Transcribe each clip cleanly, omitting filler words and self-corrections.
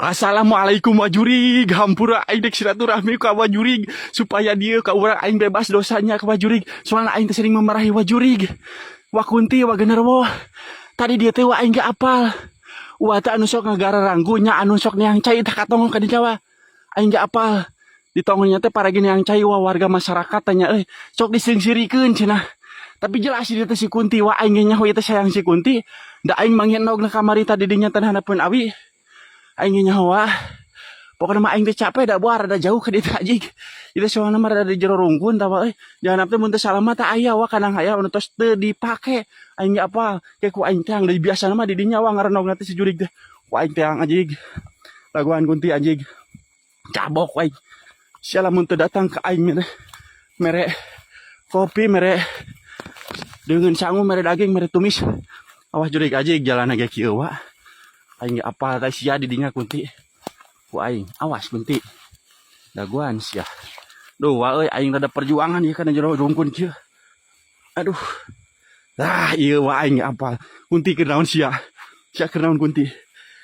Assalamualaikum wa jurig, hampura aing dek silaturahmi ka wa jurig supaya dia ka urang aing bebas dosanya ka wa jurig. Soalna aing teh sering memarahi wa jurig. Wa kunti wa genderuwo. Tadi dia teh wa aing ge apal. Wa teh anu sok ngagararanggu nya, anu sok neang cai tah katongong ka dinya wa. Aing ge apal. Di tongongnya teh paragi neang cai wa, warga masyarakat tanya euy, sok diseungsirikeun cenah. Tapi jelas dia teh si kunti wa, aing ge nyaho ieu teh sayang si kunti. Da aing manggih endogna kamari tadi dinya teh handapeun awi. Aing ge nyaho wa. Pokoknya mah aing teh capek da buah rada jauh ka ditu anjing. Itu soalna mah rada di jero rungkun tah wa euy. Di handap teh mun teu salah mah teh aya wa kanang aya anu tos teu dipake. Aing ge apal. Ke ku aing teh da biasana mah di dinya wa ngarenogna teh si jurig teh. Ku aing teh anjing. Laguan kunti anjing. Cabok aing. Sia lamun teu datang ke aing mere, mere kopi, mere dengan sangu, mere daging, mere tumis. Awas jurig anjing, jalan ge kieu wa. Aing ge apal teh sia di dinya kunti. Ku aing awas kunti. Daguan sia. Duh wa euy, aing rada perjuangan ieu kana jero rungkun kieu. Aduh. Ah, ieu wa aing ge apal. Kunti keur naon sia? Sia keur naon kunti?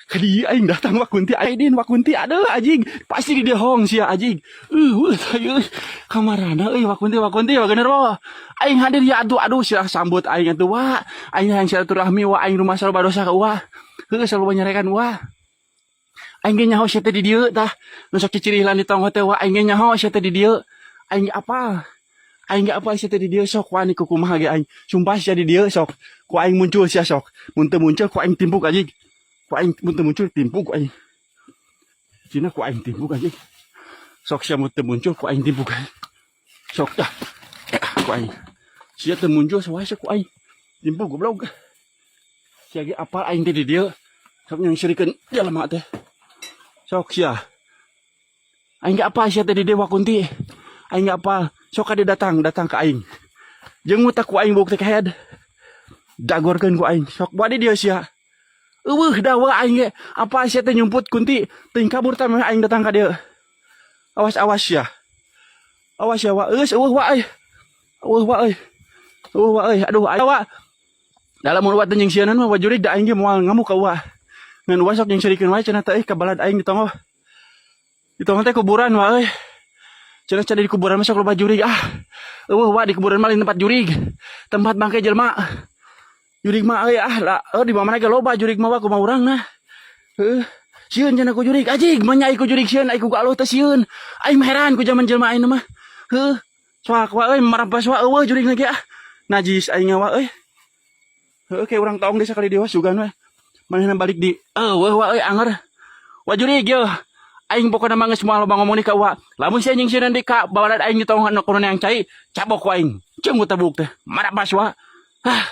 Kadi aing datang wa kunti, aing wa kunti, aduh anjing, pasti di dia hong sia anjing. Euy, kamarana euy wa kunti, wa kunti, wa genderuwo. Aing hadir ya, aduh aduh, sia sambut aing atuh wa. Aing hayang silaturahmi wa, aing rumah selalu badosa ka wa. Heuh, selalu nyarekan wa. Aing ge nyaho sia teh di dieu tah. Nu sok cicirilan di tonggoh teh wa, aing ge nyaho sia teh di dieu. Aing ge apal. Aing ge apal sia teh di dieu, sok wani ku kumaha ge aing. Sumpah sia di dieu, sok. Ku aing muncul sia sok. Mun teu muncul ku aing timpuk anjing. Ku aing mun teu muncul timpuk ku aing. Cina ku aing timpuk anjing. Sok sia mun teu muncul ku aing timpuk anjing. Sok dah. Ku aing. Sia teu muncul sawae ku aing. Timpuk goblok. Sia ge apal aing teh di dieu. Sok nyangsirikeun jelema teh. Sok sia. Aing ge apal sia teh di dieu wa kunti. Aing ge apal. Sok kade datang, datang ke aing. Jeung mutak ku aing buuk teh kehed. Dagorkeun ku aing. Sok buat di dieu sia. Eueuh da wa aing ge apa sia teh nyumput kunti. Teuing kabur tah aing datang ka dieu. Awas awas sia. Awas ya wa. Geus eueuh wa euy. Eueuh wa euy. Eueuh wa euy. Aduh aing wa. Dalam mun wa teh jeung sieun mah wa jurig da aing ge moal ngamuk ka wa. Ngan wa sok nyingserikeun wae cenah teh euy ka balad aing di tonggoh. Di tonggoh teh kuburan wa euy. Cenah cenah di kuburan mah sok loba jurig ah. Eueuh wa, di kuburan mah lain tempat jurig. Tempat bangke jelema. Jurig mah euy ah lah, oh, di mana ge loba jurig mah wa, kumaha urang nah. Heuh. Sieun cenah ku jurig anjing, mah ku jurig sieun, ai ku galuh teh sieun. Aing mah heran ku jaman jelema ayeuna mah. Heuh. Soak wa euy marampas wa, eueuh jurig ge ah. Najis aing wa euy. Heuh, kayak urang taong desa kali dewa sugan we. Manehna balik di eueuh wa euy, anger. Wa jurig ye. Aing pokona mah geus moal loba ngomong di ka wa. Lamun sia nyingsireun di ka babalad aing di tong anu kudu yang cai, cabok ku aing. Jeung tabuk teh. Marampas wa. Ah.